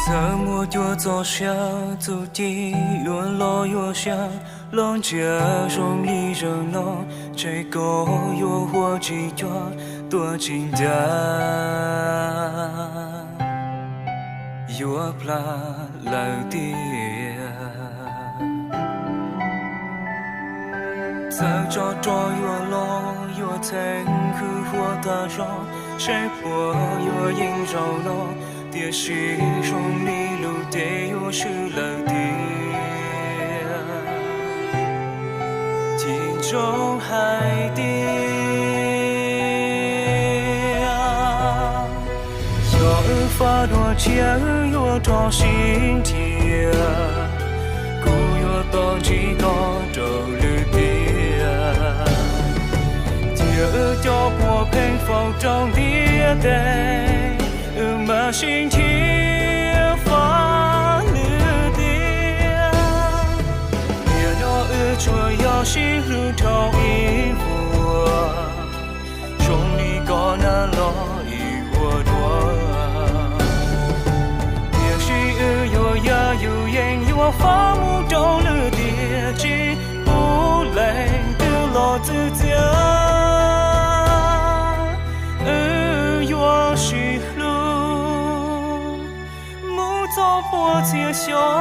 Thawj muaj cua txoj sia, txuj ci luag los yuav siab, los ntsia zoo li zaum no, ntshe koj yuav huam tsis cuag, tuaj tsis ncaj, yuav plam lawm tiag. Txawm tsov rog yuav los yuav txheeb hwj huam tag zog, seb puas yuav yeej zaum no, tiam sis zoo li lus ces yuav swb lawm tiag. Chim ntsoov hais tias, yog wb faj dua tshiab wb yuav rov sib nrhiav, kuv yuav tos ntsib koj rau lwm tiam. Cia wb cov puav pheej faus rau ntiaj teb, wb mam sib nrhiav faj lwm tiam. Tiam no wb tsuas yog sib hlub dhau ib vuag, zoo li koj nag los ib vuag dua. Tiam sis wb yuav yaj yus yeej yuav fav mus rau lwm tiam, tsis pub leej twg los txwv txiav. Wb yuav sib hlub mus txog puag txhia xyoo.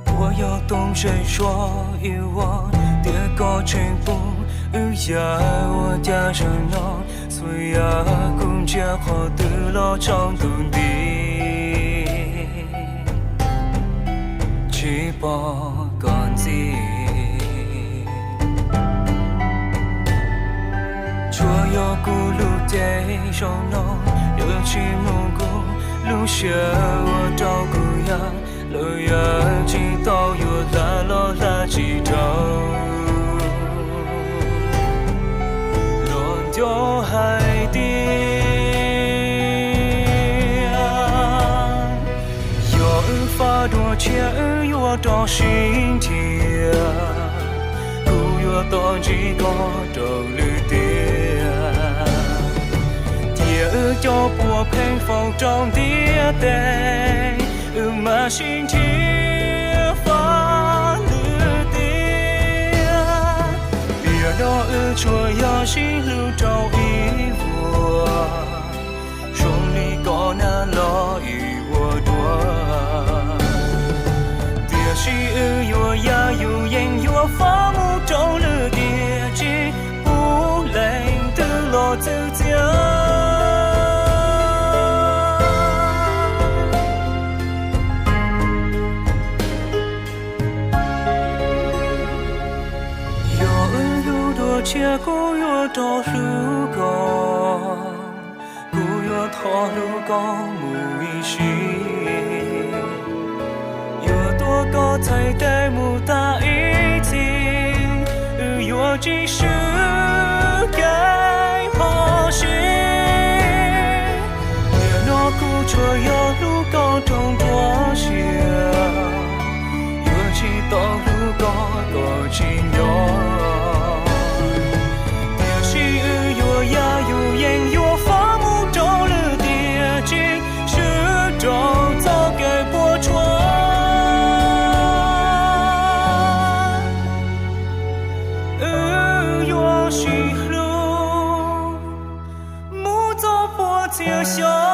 Puas yog toom zem suab ib vuag, tias koj tseem pub wb yam ua cas zaum no, xwb yam kuv ntsia qhov twg los tsaus ntuj nti, tsis pom koj ntxiv. Tsuas yog kuv lub cev zaum no, yuav tsis mus kuv lub siab ua rau kuv yam, lawv yam tsis tau yuav hla los hla tsis dhau. Los nco hais tias, yog wb faj dua tshiab wb yuav rov sib nrhiav, kuv yuav tos ntsib koj rau lwm tiam. Cia wb cov puav pheej faus rau ntiaj teb, wb mam sib nrhiav faj lwm tiam. Tiam no wb tsuas yog sib hlub rau ib vuag, zoo li koj nag los ib vuag dua. Tiam sis wb yuav yaj yus yeej yuav fav mus rau lwm tiam, tsis pub leej twg los txwv txiav. Yog wb hlub dua tshiab kuv yuav rov hlub koj, kuv yuav thov hlub koj mus ib sim. Yuav tuav koj txhais tes mus tag ib txhis, wb yuav tsis swb kev phom sij. Tiam no kuv tsuas yog hlub koj rau nruab siab, yuav tsis tau hlub koj kom tsis nco. Tiam sis wb yuav yaj yus yeej yuav fav mus rau lwm tiam, tsis swb rau txoj kev puas tsuaj. Wb yuav sib hlub mus txog puag txhia xyoo.